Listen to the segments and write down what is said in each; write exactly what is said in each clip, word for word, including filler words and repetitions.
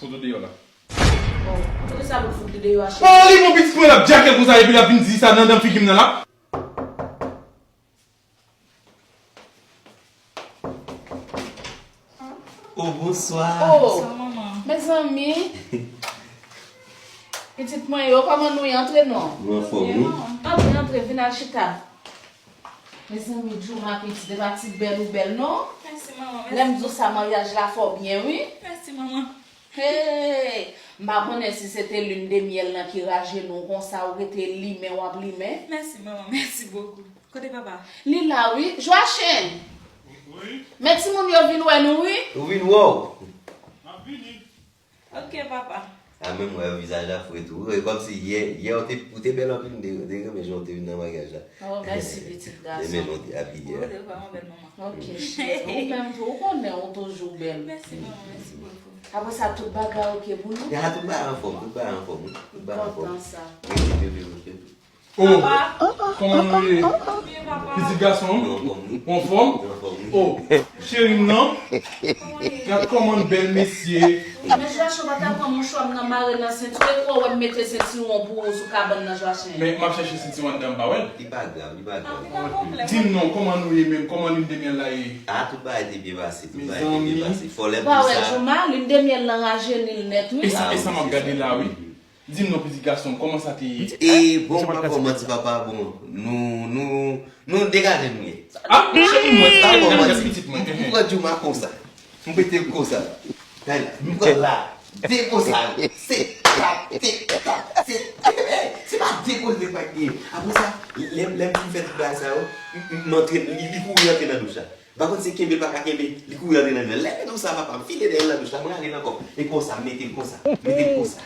Fout ou deyò la. Oh, poukisa pou fout li deyò a, cheri? Oh, li pran pitit mwen, l ap djake l konsa, epi l ap vin di sa nan, nan figi m nan la. Oh, bonswa. Oh, bonswa, manman. Mezanmi. Pitit mwen yo, kòman nou ye? Antre non. Nou anfòm, wi. Antre, antre, vin al chita. Mezanmi, Jouma pitit, e pa ti bèl ou bèl, non? Mèsi, manman, mèsi. Lè m di w sa, maryaj la fè w byen, wi. Mèsi, manman. Hey! M pa konnen si se te lin de myèl lan ki rajenou w konsa, ou rete limen, w ap limen. Mèsi, manman, mèsi bokou. Kote papa? Li la, wi. Joachim! Wi? Men timoun yo vin wè nou, wi. Ou vin wè w. M ap vini. Ok, papa. A, menm wè vizaj la fre tou. E kòmsi yè, yè ou te, ou te bèl anpil, m te, te renmen jan ou te vin nan maryaj la. Oh, mèsi, pitit gason. Te renmen jan ou te abiye a. Ou te vrèman bèl, manman. Ok, cheri. Ou menm tou, ou konnen ou toujou bèl. Mèsi, manman. Mèsi bokou. Apre sa, tout bagay ok pou nou? Ya, tout bagay anfòm, tout bagay anfòm, wi. Tout bagay anfòm. Kontan sa. Mèsi, bebe, mèsi. Oh, kòman nou ye? Pitit gason m? Ou anfòm? Oh, cheri m nan? Gad kòman bèl mesye. Men Joachim, pa ta pran mouchwa m nan mare nan senti w, e kwè w wè m mete sentiwon pou ou sou kabann nan, Joachim. Men m ap chèche sentiwon anndan, m pa wè l. Li pa grav, li pa grav. Di m non, kòman nou ye menm? Kòman lin de myèl la ye? A, tout bagay te byen pase, tout bagay te byen pase. Fò lè m di sa. Ou pa wè Jouma, lin de myèl lan rajeni l nèt, wi. E sa, e sa m ap gade la, wi. Di m non, pitit gason m, kòman sa te ye? E, bon, m pa fè w manti, papa, bon, nou, nou, nou degaje nou ye. A, cheri m, mwen, sa m ap fè w manti. Pitit mwen. M pran Jouma konsa. M pete l konsa. Gade la, m pran la. De konsa yo. Se tap, tik, tak, se, se pa de koze pa gen. Apre sa, lè, lè m fin fè tout bagay sa yo, m, m, m antre, li, li kouri antre nan douch la. M pa konn se kenbe l pa ka kenbe, li kouri antre nan douch la. Lè m konsa, papa, m file dèyè l nan douch la, mwen ale nan kò m. E konsa, m mete l konsa, mete l konsa.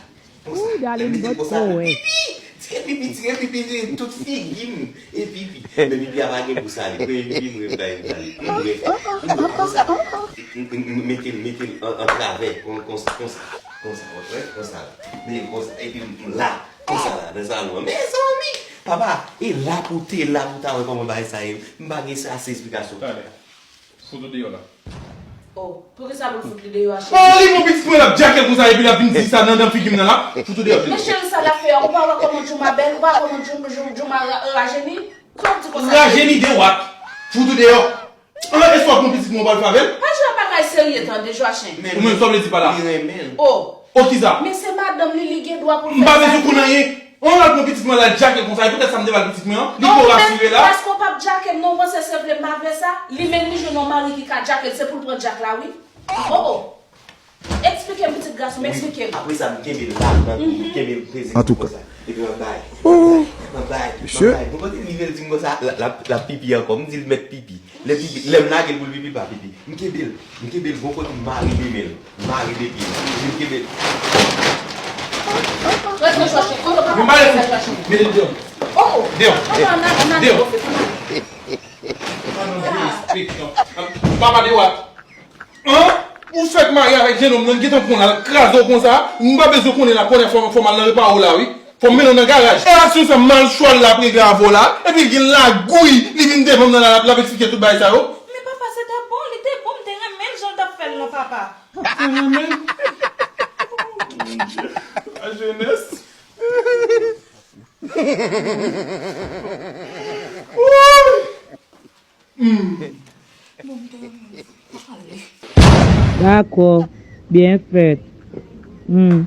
Konsa. Lè m mete l konsa, pipi! Tire pipi, tire pipi, tire tout figi m. E pipi. Men pipi a pa gen gou sale. Premye pipi m reve bay m sale. M bwè, m bwè konsa. M, m, m mete l, mete l an, an travè. Kon, konsa, konsa. Konsa, w wè, konsa. Mete l konsa. Epi m, m la. Konsa la, nan salon an. Mezanmi! Papa, e la pou te la pou ta wè kòman bagay sa ye. M pa gen ase esplikasyon. Talè. Fout ou deyò la. Oh, poukisa pou l fout li deyò a, cheri? Oh, li pran pitit mwen, l ap djake l konsa, epi l ap vin di sa nan, nan figi m nan la. Fout ou deyò, cheri. Men cheri, sa l ap fè a, ou pa wè kòman Jouma bèl, ou pa wè kòman Jou-, Jou-, Jouma ra-, rajeni? Sa w di konsa, cheri? Rajeni de what? Fout ou deyò. An, e sa w pran pitit mwen, ou pral fè avè l? Pa jwe ak bagay serye, tande, Joachim. Ou menm, sa w vle di pa la? Li renmen l. Oh. Oh, kisa? Men se madanm li, li gen dwa pou l fè sa. M pa bezwen konn anyen. An, l al pran pitit mwen, l al djake l konsa. E poutèt sa m te ba l pitit mwen an. Li poko rasire la. Paske w p ap djake m non, w panse se vle m pa vle sa? Li menm li jwenn yon mari ki ka djake l, se pou l pran djak la, wi. Oh, oh. Eksplike m, pitit gason m, eksplike m. Apre sa, m kenbe l la, m kenbe l peze konsa. Epi m ap bay, m ap bay, m ap bay. Bon, kote li rive l di m konsa, l ap, l ap pipi ankò. M di l mèt pipi. Lè pipi, lè m lage l pou l pipi, l pa pipi. M kenbe l, m kenbe l, gon kote m mare de men l, m mare de pye l. Epi m kenbe l. Mete l deyò. Deyò. Deyò. Papa de wat. An? Ou fèk marye avèk jennonm nan, gentan pran l al kraze w konsa. M pa bezwen konnen la, konnen fò, fò m al nan repare w la, wi. Fò m mennen w nan garaj. E aksyon sa mal chwa l ap regle avè w la. Epi l gen lagouy, li vin devan m nan la, l ap, l ap eksplike tout bagay sa yo. Men papa, se te bon, li te bon, m te renmen l jan l t ap fè l lan, papa. Ou te renmen l? Bondye. La jenès. Wouy! Hmm. Dakò, byen fèt. Hmm.